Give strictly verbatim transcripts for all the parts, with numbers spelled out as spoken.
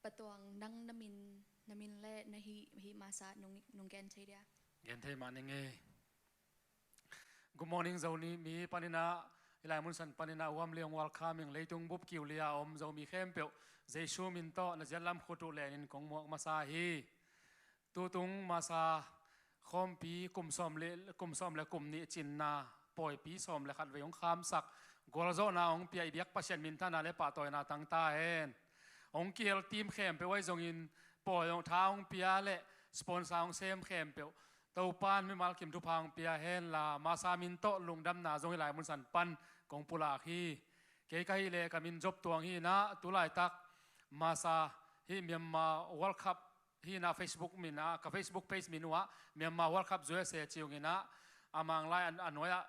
Patuang, nang na min, na min le na hih, hih masa nung, nung gen thei dia? Gen thei mah ning ei. Good morning, Zoni mi panin ah, hih lai mun san panin ah, warmly welcome ing. Leitung bup kiu li-a om Zomi khempeuh Jesu min tawh na ziat lam khut uh lenin kong muak masa hi. Tutung masa khawmpi kum sawm le, kum sawm le kum nih cinna pawipi sawm le khat vei hong khamsak, gualzawhna hong pia i biak Pasian minthanna le pahtawina tang ta hen. Hong kihel team khempeuh ahi zongin pawi hong tha hong pia le sponsor hong sem khempeuh Topa'n mimal kim thupha hong pia henla, masa min tawh lungdamna zong hih lai mun san pan kong pulak hi. Kei ka hih leh ka min Job Tuang hi-in ah, tu laitak masa hih Myanmar World Cup hi-in ah, Facebook min ah, ka Facebook page min uh ah Myanmar World Cup U S A ci ung in ah, a Manglai a, a nuai ah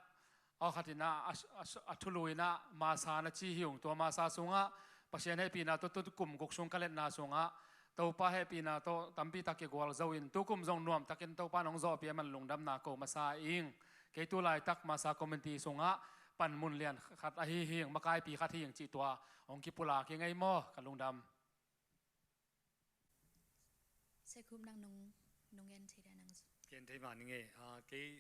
aw khat in ah, a, a, a thulu in ah masa na ci hi ung. Tua masa sungah Pasian hehpihna tawh tukum guk sung ka letna sungah Topa hehpihna tawh tampi tak kigualzo in, tukum zong nuamtakin Topa in hong zawhpih ahih man lungdamna ko masa ing. Kei tu laitak masa committee sungah panmun lian khat ahi hi ing, makaipi khat hi ing cih tua hong kipulak ing ei maw. Ka lungdam. Sekhup, nang nung, nung gen thei dia nang? Gen thei mah ning ei. Ah, kei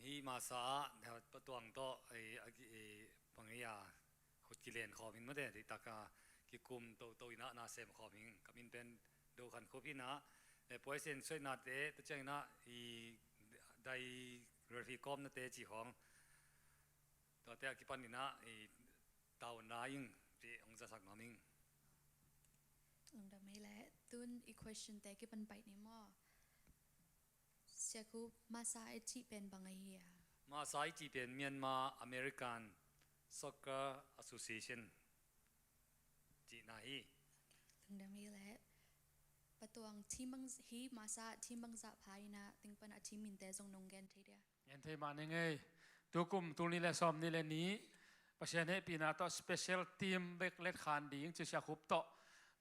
hih masa ah, ah, Patuang tawh, eh, a ki, eh, bang ei a, khut kilen khawm in mate, deihtak a kikum toto in ah na sem khawm ing. Ka min pen Do Khan Khup hi-in ah, eh, puaisen suainate, tua ciangin ah, i dai referee kawmnate ci khawng, tuate a kipan in ah, i tauna ing, ci hong zasak nuam ing. Lungdam ei leh, tun i question te kipan pai ni maw. Sekhup, masa i cih pen bang ahi a? Masa i cih pen Myanmar American Soccer Association cihna hi. Lungdam ei leh, Patuang, team bang, hih masa team bangzah pha in ah, teng pan a team minte zong nung gen thei dia? Gen thei mah ning ei. Tukum tul nih le sawm nih le nih Pasian hehpihna tawh special team bek letkhan ding ci Sia Khup tawh,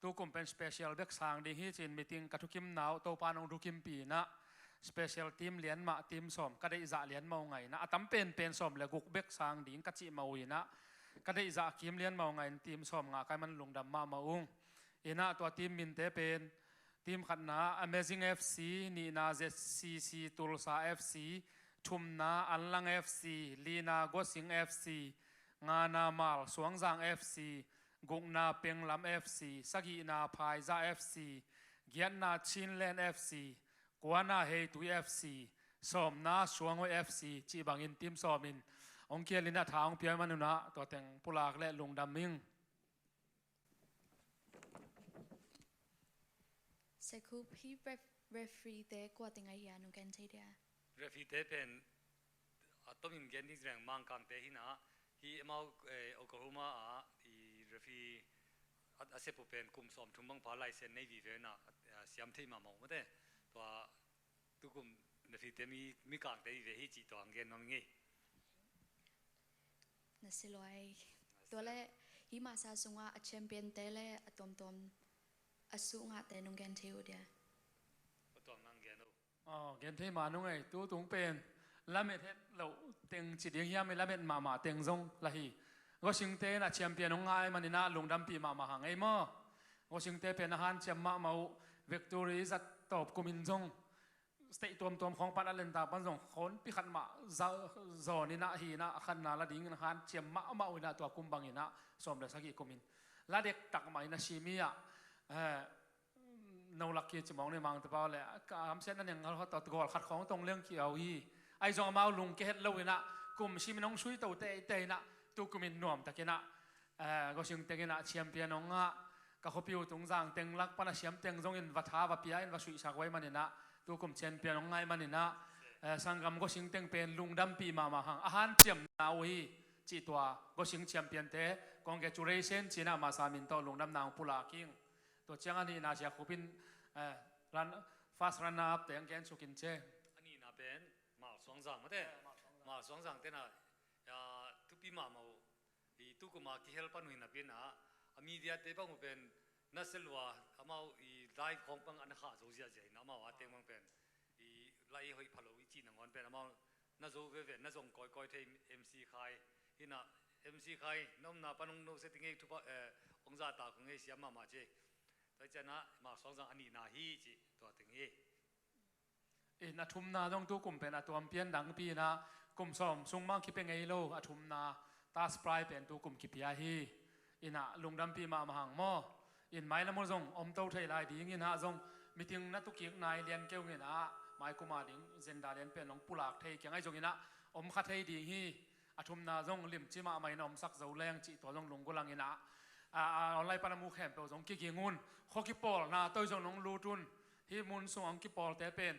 tukum pen special bek sang ding hi ci-in meeting ka thukimna uh Topa in hong thukimpih in ah, special team lian mah, team sawm ka deihzah lian mah uh ngai in ah, a tam penpen sawm le guk bek sang ding ka cih mah uh in ah, ka deihzah kim lian mah uh ngai in team sawm ngah ka hih man lungdam mahmah ung. In ah tua team minte pen, team khatna Amazing F C, nihna Z C C Tulsa F C, thumna Anlang F C, lina Guasing F C, ngana Mal Suangzang F C, gukna Penglam F C, sagihna Phaiza F C, giatna Chinland F C, kuana Heitui F C, sawmna Suanghoih F C cih bangin team sawmin hong kihel in ah, tha hong pia man un ah, tua teng pulak leh lungdam ing. Sekhup, hih ref-, referee te kua teng ahi a, nung gen thei dia? Referee te pen a tomin gen ding ci leng Mangkang te hi-in ah, hih amau, eh, Oklahoma ah i referee a, a sep uh pen kum sawmthum bang pha license nei vive in ah, a, a siam thei mahmah uh mate. Tua tukum na fite mi, Mikangte hi ve hi cih tua hong gen nuam ing ei. Na si lua ei. Tua leh hih masa sungah a champion te le a tuamtuam a suh ngahte nung gen thei uh dia? Patuang, nang gen uh. Aw, gen thei mah nung ei. Tutung pen lamet het loh teng ci ding hiam ei, lamet mahmah teng zong la hi. Guasingte in a champion hong ngah ahih manin ah lungdampih mahmah hang ei maw. Guasingte pen a hanciam mahmah uh, victory zat tawp kumin zong state tuamtuam khawng pan a lenta pan zong khawnpi khat mah za-, zawn in ah hi in ah, a khatna la dingin hanciam mahmah uh in ah, tua kum bangin ah sawm le sagih kumin la dektak mah in a simi ah, eh, no lak ki ci mawng ni mang te pau le, ka hamsiatna neng hal hot tawh goal khat khawng tong leng ki au hi. Ahi zong amau lungke het lo in ah, kum simin hong sui to teitei in ah, tukumin nuamtak in ah, eh, Guasing teng in ah champion hong ngah. Ka khuapi uh Tungzang teng lak pan a siam teng zongin va tha va pia in va suihsak uh ahih manin ah, tukum champion hong ngah ahih manin ah, eh, sanggam Guasing teng pen lungdampih mahmah hang, a hanciamna uh hi cih tua Guasing champion te congratulation ci-in ah masa min tawh lungdamna hong pulak ing. Tua ciang a nihna Sia Khup in, eh, run, first runner up te hong gen suk in ci. A nihna pen Mal Suangzang mate. Eh, Mal Suangzang. Mal Suangzang te in ah, ah, thupi mahmah uh. I tukum a kihel pan uh hi napi in ah, a media te bang uh pen na sia lua, amau i live khawng pan a na khah zo ziahziah in ah, amau a teng bang pen i la i hoih pha lo i cih nangawn pen amau na zo veve, na zong kawikawi thei. M C Khai hi in ah, M C Khai, na omna pan hong no se ting ei, thupha, eh, hong zahtak ung ei, siam mahmah ci. Tua cianah March suang zong a nihna hi cih tua teng hi. In a thumna zong tu kum pen a tuam pian dangpi inah kum sawm sung mang kipia ngei lo a thumna ta spray pen tu kum kipia hi. Inah lungdampi mahmah hang maw. In mailam uh zong om to thei lai ding inah zong meeting na tukik nai lian keu inah maikuma ding zenda lian pen hong pulak thei kiang ahi zong inah om kha thei ding hi. A thumna zong limci mahmah in a omsak zo leng cih tua zong lunggulh ang inah a, a online pana mu khempeuh zong kiging un. Khua kipawlna toi zong nong lut un. Hih mun sung ang kipawlte pen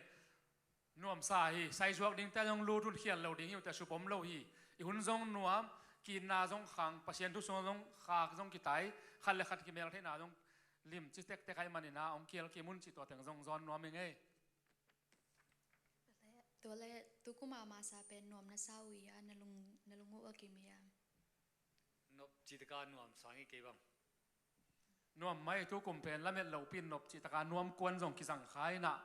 nuamsa hi. Saizuak dingte zong lut un, khial lo ding hi uh, tia sup om lo hi. I hun zong nuam, kinna zong khang, Pasian thu sung zong khak zong kitai, khat le khat kimel theihna zong limci tektek ahi maninah hong kial kim un cih tua teng zong zawn nuam hi ngei. Tua le, tu kuma masa pen nuam na sa uh hia, na lung, na lung uh a kim hia? Nop citaka nuam sang i kei bang. Nuam mai, tu kum pen lamet lopi in nop citaka nuam kuan zong kizang kha inah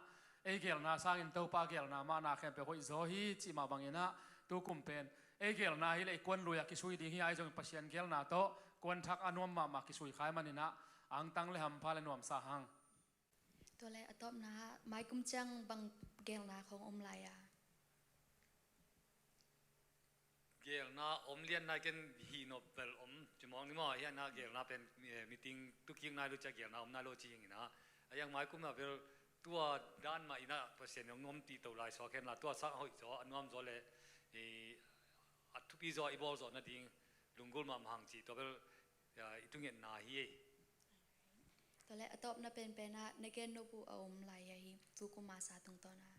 ei gelna sangin Topa gelna mahna khempeuh hoih zaw hi cih mah banginah tu kum pen ei gelna hi le i kuan lui ah kisui ding hi ai zong Pasian gelna tawh kuan thak a nuam mahmah kisui khai maninah angtang le hampha le nuamsa hang. Tua le a tawpna ah maikum ciang bang gelna khong om lai a? Gelna om lian nai ken hih nop bel om cimawng ni maw, hiah na gelna pen, eh, meeting tukik nai lo cia gelna om nai lo ci hi ing inah. A hiang maikum ah bel tua dan mah inah Pasian hong nuam tih to lai suak hen la tua sang a hoih zaw a nuam zaw le, eh, a thupi zaw i bawl zawh nading lunggulh mahmah hang ci tua bel, eh, i tungetna hi ei. Tua le a tawpna penpen ah na gen nop uh a om lai a hi tu kum masa tungtawn ah?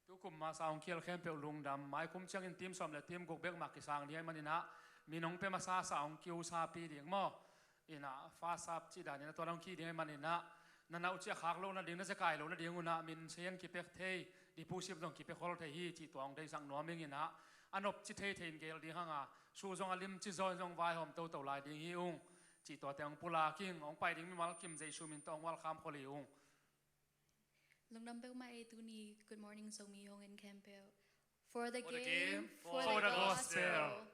Tu kum masa hong khial khempeuh lungdam. Maikum ciangin team sawm le team guk bek mah kisang ding ahi maninah mi nong pia masasa hong kiusapi ding maw? Inah fasap cih daninah tua dong kih ding ahi maninah na nauh ciah khak loh nading, na zekai loh nading unah min seyan kipek thei, deposit zong kipek hol thei hi cih tua hong deisak nuam ing inah a nop ci thei thei in gel ding hanga su zong a lim ci zaw in zong vaihawm toto lai ding hi ung. Cih tuate hong pulak ing, hong pai ding mimal kim Jesu min tawh hong walkham khol hi ung. Lungdam peuhmah ei tuni Good Morning Zomi hong en khempeuh. For the game, for the gospel.